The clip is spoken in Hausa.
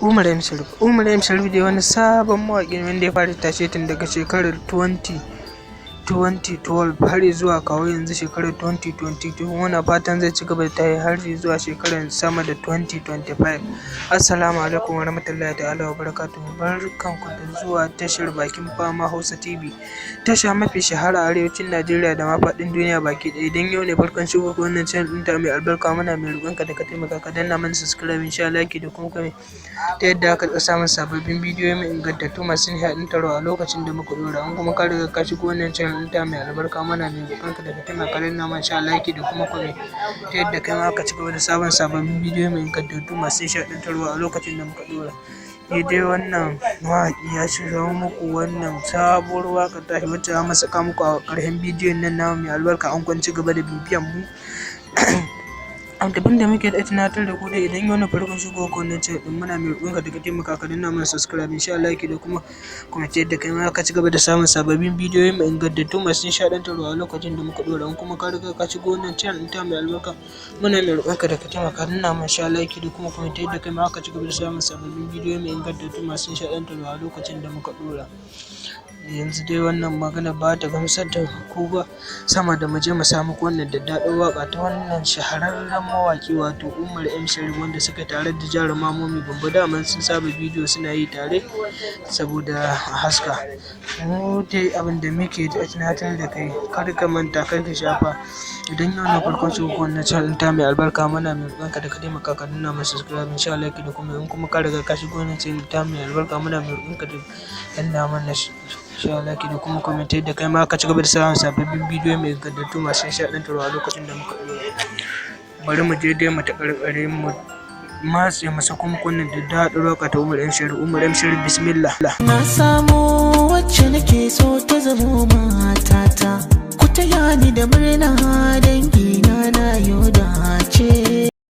Umar M Sharif. Umar M Sharif dai wani sabon mawaƙi ne wanda ya fara tashe tun daga shekarar 2012 har zuwa kawo yanzu shekarar 2022. Muna fatan zai ci gaba da tayi har zuwa shekarar sama da 2025. Assalamu alaikum warahmatullahi ta'ala wa barakatuhu. Barkanku da zuwa tashar Bakin Fama Hausa TV, tasha mafi shahara a arewacin Najeriya da ma faɗin duniya baki ɗaya. Idan yau ne farkon shigo wannan channel ɗin ta mai albarka, muna mai roƙonka da ka taimaka ka danna mana subscribe, sha like da kuma comment, ta yadda aka samun sababbin bidiyoyi mai ingantattu masu nishaɗantarwa a lokacin da muka ɗora. In kuma ka riga ka shigo wannan channel ɗin ta mai albarka, muna mai roƙonka da ka taimaka danna mana sha like da kuma comment, ta yadda kai ma ka ci gaba da sabon sababbin bidiyoyi mai ingantattu masu nishaɗantarwa a lokacin da muka ɗora. Ni dai wannan mawaƙi ya shirya muku wannan sabuwar waƙar tashi wacce za mu saka muku a ƙarshen bidiyon nan namu mai albarka, an kun ci gaba da bibiyan mu. Abin da muke da tunatar da ku dai, idan yau ne farkon shigo ko wannan channel din, muna mai roƙonka da ka taimaka ka danna mana subscribe, insha Allah, da kuma comment, yadda kai ma ka ci gaba da samun sababbin bidiyoyi mai ingantattu masu nishaɗantarwa a lokacin da muka ɗora. In kuma ka riga ka shigo wannan channel ɗin ta mai albarka, muna mai roƙonka da ka taimaka danna mana sha like da kuma comment, yadda kai ma ka ci gaba da samun sababbin bidiyoyi mai ingantattu masu nishaɗantarwa a lokacin da muka ɗora. Yanzu dai wannan magana ba ta gamsar da ku ba, sama da mu je mu samu wannan daddaɗin waƙa ta wannan shahararren mawaƙi, wato Umar M Sharif, wanda suka tare da jaruma Momi Gombe. Daman sun saba bidiyo suna yi tare saboda haska mu. Dai abin da muke tunatar da kai, kar ka manta, kar ka shafa, idan yau ne farkon shigo wannan channel ta mai albarka, muna mai roƙonka da ka taimaka ka danna mana subscribe, insha Allah, da kuma in kuma ka riga ka shigo wannan channel ta mai albarka, muna mai roƙonka da danna mana insha Allah da kuma comment, yadda kai ma ka ci gaba da samun sababbin bidiyo mai ingantattu masu nishaɗantarwa a lokacin da muka ɗora. Bari mu je dai mu taƙarƙare, mu matse masa kuma kunnen da daɗin waƙa ta Umar M Sharif. Umar M Sharif, bismillah. Na samu wacce nake so ta zamo matata. Ku taya ni da murna, dangina, na yau dace.